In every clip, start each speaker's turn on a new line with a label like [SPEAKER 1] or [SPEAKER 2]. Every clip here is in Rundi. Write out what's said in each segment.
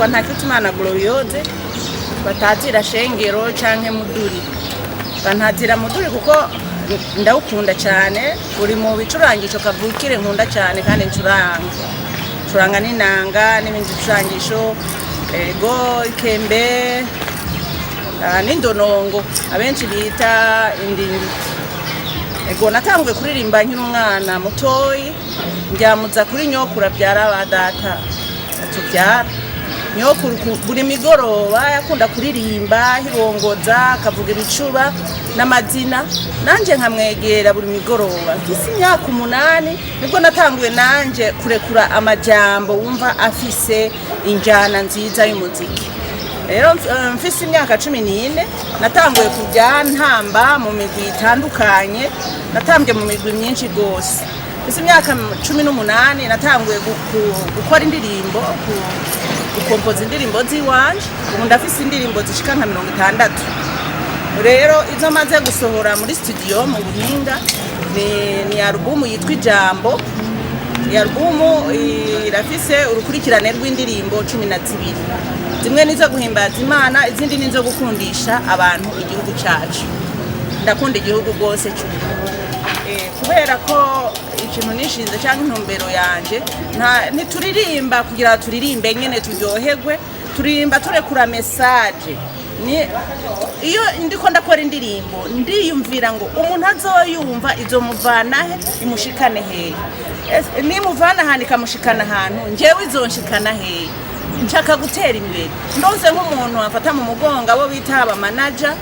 [SPEAKER 1] Nitwa Ntakirutimana Gloriose, batazira Shengero canke Muduri. Bantazira Muduri kuko ndawukunda cyane, uri mu bicurangisho kavukire nkunda cyane kandi ncuranga. Ncuranga n'inanga n'ibindi bicurangisho, ego ikembe, n'indonongo abenshi bita indingiti. Ego natanguye kuririmba nkiri umwana mutoyi, njyamuza kuri nyokuru abyara ba data tubyara. Nyokuru buri migoroba yakunda kuririmba hirongoza, akavuga ibicuba n'amazina, nanjye nkamwegera buri migoroba. Mfise imyaka 8 nibwo natanguye nanjye kurekura amajambo wumva afise injyana nziza y'umuziki. Rero mfise imyaka 14 natanguye kujya ntamba mu migwi itandukanye, natambye mu migwi myinshi rwose. Mfise imyaka 18 natanguye gukora indirimbo, gukompoza indirimbo z'iwanje. Ubu ndafise indirimbo zishika nka 60. Rero izo maze gusohora muri studio mu buhinga ni alubumu yitwa Ijambo. Iyi alubumu irafise urukurikirane rw'indirimbo 12, zimwe nizo guhimbaza Imana, izindi nizo gukundisha abantu igihugu cyacu. Ndakunda igihugu rwose cy'Uburundi. Kubera ko ikintu nishinze cyangwa intumbero yanje, ntituririmba kugira ngo turirimbe nyene turyoherwe, turirimba turekura message. Ni iyo ndiko ndakora indirimbo ndiyumvira ngo umuntu azoyumva izomuvana he imushikane hehe? Nimuvana ahantu ikamushikana ahantu, njyewe izonshikana hehe? Nshaka gutera imbere. Ndose nk'umuntu afata mu mugongo, abo bita abamanaja,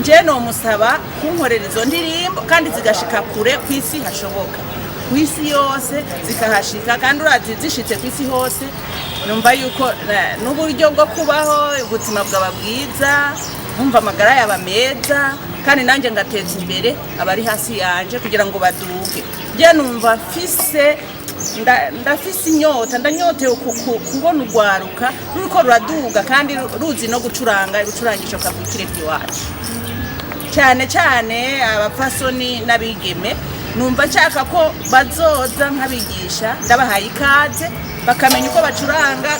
[SPEAKER 1] nje nomusaba kunkorera izo ndirimbo kandi zigashika kure ku isi hashoboka, ku isi yose zikahashika. Kandi urazi zishitse ku isi hose, numva yuko n'uburyo bwo kubaho ubuzima bwaba bwiza, nkumva amagara yaba meza, kandi nanjye ngateza imbere abari hasi yanje kugira ngo baduge. Njye numva mfise ndafise inyota, ndanyotewe kubona urwaruka ruriko ruraduga kandi ruzi no gucuranga ibicurangisho kavukire by'iwacu, cyane cyane abapfasoni n'abigeme. Numva nshaka ko bazoza nkabigisha, ndabahaye ikaze, bakamenya uko bacuranga,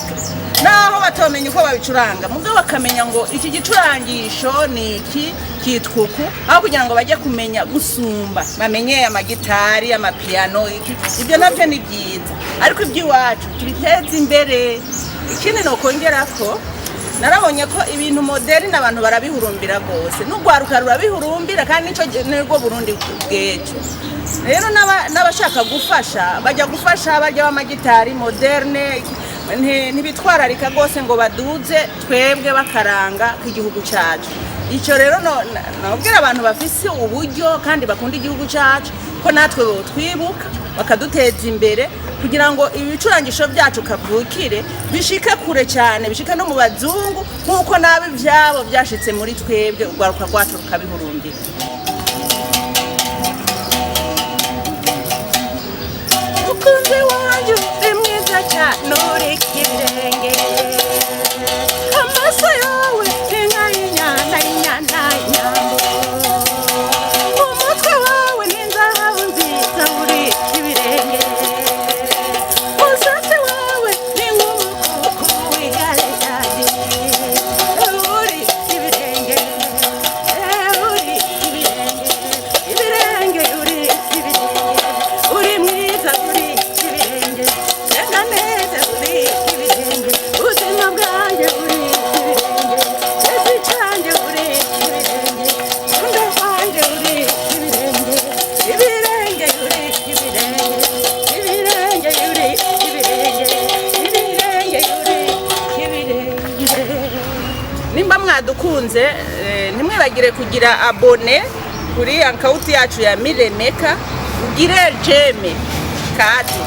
[SPEAKER 1] naho batomenya uko babicuranga mugabo bakamenya ngo iki gicurangisho ni iki, kitwa uku, aho kugira ngo bajye kumenya gusumba bamenye amagitari, amapiyano, iki. Ibyo nabyo ni byiza, ariko iby'iwacu tubiteze imbere. Ikindi nokongera ko narabonye ko ibintu moderne abantu barabihurumbira rwose, n'urwaruka rurabihurumbira, kandi nico nibwo Burundi bw'ejo. Rero n'abashaka gufasha bajya gufasha bajya b'amagitari moderne, ntibitwararika rwose ngo baduze twebwe bakaranga k'igihugu cyacu. Icyo rero nobwira abantu bafise uburyo kandi bakunda igihugu cyacu ko natwe botwibuka bakaduteza imbere kugira ngo ibicurangisho byacu kavukire bishike kure cyane, bishike no mu bazungu nk'uko nabi ibyabo byashitse muri twebwe, urwaruka rwacu rukabihurumbira. Mukunzi wanjye uri mwiza cyane, uri ikirenge, amaso yawe ni nk'ay'inyana y'inyana y'inyambo, umutwe wawe ni inzahabu nziza, uri ibirenge, umusatsi wawe ni nk'umukuku w'igaleyadi, uri ibirenge, uri ibirenge, ibirenge, uri ibirenge, uri mwiza, uri ibirenge, genda neza, uri ibirenge, ubuzima bwanjye uri ibirenge, ese cyanjye uri ibirenge, urukundo rwanjye uri ibirenge, ibirenge, uri ibirenge, ibirenge, uri ibirenge, ibirenge, uri ibirenge. Nimba mwadukunze, ntimwibagire kugira abonner kuri akawunti yacu ya Miremeka, ugire j'aime kadi.